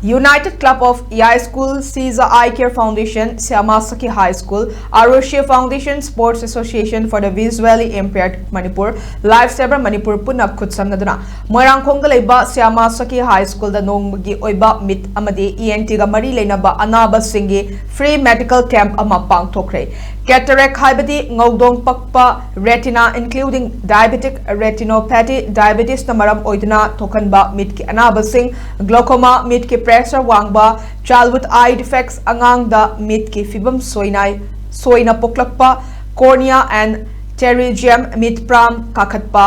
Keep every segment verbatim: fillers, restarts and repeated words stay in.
United Club of Yai School, Siza Eye Care Foundation, Syama Sakhi High School, Arushi Foundation, Sports Association for the Visually Impaired Manipur, Lifesaver Manipur ꯄꯨꯟꯅ ꯈꯨꯠꯁꯝꯅꯗꯨꯅ ꯃꯣꯏꯔꯥꯡꯈꯣꯡꯗ ꯂꯩꯕ ꯁ꯭ꯌꯥꯃꯥ ꯁꯈꯤ ꯍꯥꯏ ꯁ꯭ꯀꯨꯜꯗ ꯅꯣꯡꯃꯒꯤ ꯑꯣꯏꯕ ꯃꯤꯠ ꯑꯃꯗꯤ E N ꯇꯤꯒ ꯃꯔꯤ ꯂꯩꯅꯕ ꯑꯅꯥꯕꯁꯤꯡꯒꯤ free medical camp ꯑꯃ ꯄꯥꯡꯊꯣꯛꯈ꯭ꯔꯦ꯫ Cataract ꯍꯥꯏꯕꯗꯤ ꯉꯧꯗꯣꯡ ꯄꯛꯄ, retina including diabetic retinopathy, diabetesꯅ ꯃꯔꯝ ꯑꯣꯏꯗꯨꯅ ꯊꯣꯛꯍꯟꯕ ꯃꯤꯠꯀꯤ ꯑꯅꯥꯕꯁꯤꯡ, glaucoma, ꯃꯤꯠꯀꯤ pressure ꯋꯥꯡꯕ, childhood eye defects, ꯑꯉꯥꯡꯗ ꯃꯤꯠꯀꯤ ꯐꯤꯕꯝ ꯁꯣꯏꯅꯥꯏ-, ꯁꯣꯏꯅ ꯄꯣꯛꯂꯛꯄ, cornea and pterygium, mid ꯄ꯭ꯔꯥꯝ ꯀꯥꯈꯠꯄ,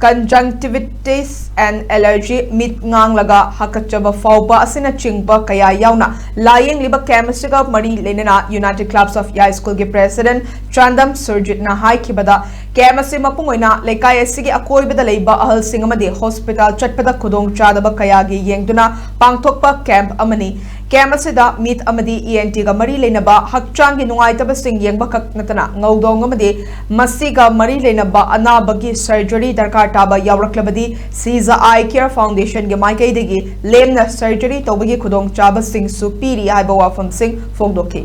conjunctivitis and allergy, ꯃꯤꯠ ꯉꯥꯡꯂꯒ ꯍꯥꯀꯠꯆꯕ ꯐꯥꯎꯕ ꯑꯁꯤꯅꯆꯤꯡꯕ ꯀꯌꯥ ꯌꯥꯎꯅ ꯂꯥꯌꯦꯡꯂꯤꯕ camp ꯑꯁꯤꯒ ꯃꯔꯤ ꯂꯩꯅꯅ United Clubs of Yai Schoolꯒꯤ president Chandam ꯁꯨꯔꯖꯤꯠꯅ ꯍꯥꯏꯈꯤꯕꯗ, camp ꯑꯁꯤ ꯃꯄꯨꯡ ꯑꯣꯏꯅ ꯂꯩꯀꯥꯏ ꯑꯁꯤꯒꯤ ꯑꯀꯣꯏꯕꯗ ꯂꯩꯕ ꯑꯍꯜꯁꯤꯡ ꯑꯃꯗꯤ hospital ꯆꯠꯄꯗ ꯈꯨꯗꯣꯡꯆꯥꯗꯕ ꯀꯌꯥꯒꯤ ꯌꯦꯡꯗꯨꯅ ꯄꯥꯡꯊꯣꯛꯄ camp ꯑꯃꯅꯤ꯫ Camp ꯑꯁꯤꯗ ꯃꯤꯠ ꯑꯃꯗꯤ ꯏ ꯑꯦꯟ ꯇꯤꯒ ꯃꯔꯤ ꯂꯩꯅꯕ ꯍꯛꯆꯥꯡꯒꯤ ꯅꯨꯡꯉꯥꯏꯇꯕꯁꯤꯡ ꯌꯦꯡꯕ ꯈꯛ ꯅꯠꯇꯅ ꯉꯧꯗꯣꯡ ꯑꯃꯗꯤ ꯃꯁꯤꯒ ꯃꯔꯤ ꯂꯩꯅꯕ ꯑꯅꯥꯕꯒꯤ surgery ꯗꯔꯀꯥꯔ ꯇꯥꯕ ꯌꯥꯎꯔꯛꯂꯕꯗꯤ Siza Eye Care Foundationꯒꯤ ꯃꯥꯏꯀꯩꯗꯒꯤ ꯂꯦꯝꯅ surgery ꯇꯧꯕꯒꯤ ꯈꯨꯗꯣꯡꯆꯥꯕꯁꯤꯡꯁꯨ ꯄꯤꯔꯤ ꯍꯥꯏꯕ ꯋꯥꯐꯝꯁꯤꯡ ꯐꯣꯡꯗꯣꯛꯈꯤ꯫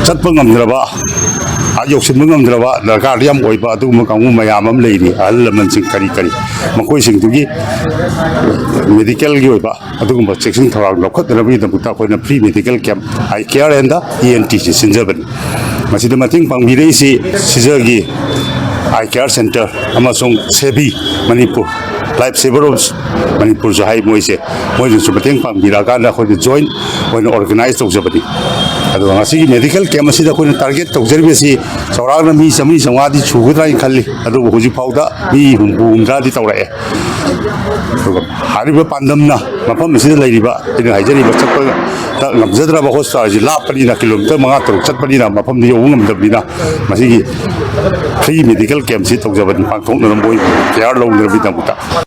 ꯆꯠꯄ ꯉꯝꯗ꯭ꯔꯕ, ꯑꯥ ꯌꯧꯁꯤꯟꯕ ꯉꯝꯗ꯭ꯔꯕ ꯗꯔꯀꯥꯔ ꯌꯥꯝ ꯑꯣꯏꯕ ꯑꯗꯨꯒꯨꯝꯕ ꯀꯥꯡꯕꯨ ꯃꯌꯥꯝ ꯑꯃ ꯂꯩꯔꯤ, ꯑꯍꯜ ꯂꯃꯟꯁꯤꯡ ꯀꯔꯤ ꯀꯔꯤ, ꯃꯈꯣꯏꯁꯤꯡꯗꯨꯒꯤ medicalꯒꯤ ꯑꯣꯏꯕ ꯑꯗꯨꯒꯨꯝꯕ ꯆꯦꯛꯁꯤꯟ ꯊꯧꯔꯥꯡ ꯂꯧꯈꯠꯅꯅꯕꯒꯤꯗꯃꯛꯇ ꯑꯩꯈꯣꯏꯅ free medical camp, eye care and E N Tꯁꯤ ꯁꯤꯟꯖꯕꯅꯤ꯫ ꯃꯁꯤꯗ ꯃꯇꯦꯡ ꯄꯥꯡꯕꯤꯔꯛꯏꯁꯤ ꯁꯤꯖꯒꯤ Eye Care Center ꯑꯃꯁꯨꯡ ꯁꯦꯕꯤ ꯃꯅꯤꯄꯨꯔ, Lifesaver of ꯃꯅꯤꯄꯨꯔꯁꯨ ꯍꯥꯏ ꯃꯣꯏꯁꯦ, ꯃꯣꯏꯅꯁꯨ ꯃꯇꯦꯡ ꯄꯥꯡꯕꯤꯔꯛꯑꯀꯥꯟꯗ ꯑꯩꯈꯣꯏꯅ joint ꯑꯣꯏꯅ organize ꯇꯧꯖꯕꯅꯤ꯫ ꯑꯗꯨꯒ ꯉꯁꯤꯒꯤ medical camp ꯑꯁꯤꯗ ꯑꯩꯈꯣꯏꯅ target ꯇꯧꯖꯔꯤꯕꯁꯤ ꯆꯥꯎꯔꯥꯛꯅ ꯃꯤ ꯆꯥꯃꯔꯤ ꯆꯥꯃꯉꯥꯗꯤ ꯁꯨꯒꯗ꯭ꯔꯥ ꯍꯥꯏꯅ ꯈꯜꯂꯤ꯫ ꯑꯗꯨꯕꯨ ꯍꯧꯖꯤꯛ ꯐꯥꯎꯗ ꯃꯤ ꯍꯨꯝꯐꯨ ꯍꯨꯝꯗ꯭ꯔꯥꯗꯤ ꯇꯧꯔꯛꯑꯦ꯫ ꯑꯗꯨꯒ ꯍꯥꯏꯔꯤꯕ ꯄꯥꯟꯗꯝꯅ ꯃꯐꯝ ꯑꯁꯤꯗ ꯂꯩꯔꯤꯕ ꯑꯩꯅ ꯍꯥꯏꯖꯔꯤꯕ ꯆꯠꯄ ꯉꯝꯖꯗ꯭ꯔꯕ hospitalꯁꯤ ꯂꯥꯞꯄꯅꯤꯅ, kilometre ꯃꯉꯥ ꯇꯔꯨꯛ ꯆꯠꯄꯅꯤꯅ ꯃꯐꯝꯗ ꯌꯧꯕ ꯉꯝꯗꯕꯅꯤꯅ ꯃꯁꯤꯒꯤ free medical campꯁꯤ ꯇꯧꯖꯕꯅꯤ, ꯄꯥꯡꯊꯣꯛꯅꯅꯕ ꯃꯣꯏ care ꯂꯧꯅꯅꯕꯒꯤꯗꯃꯛꯇ꯫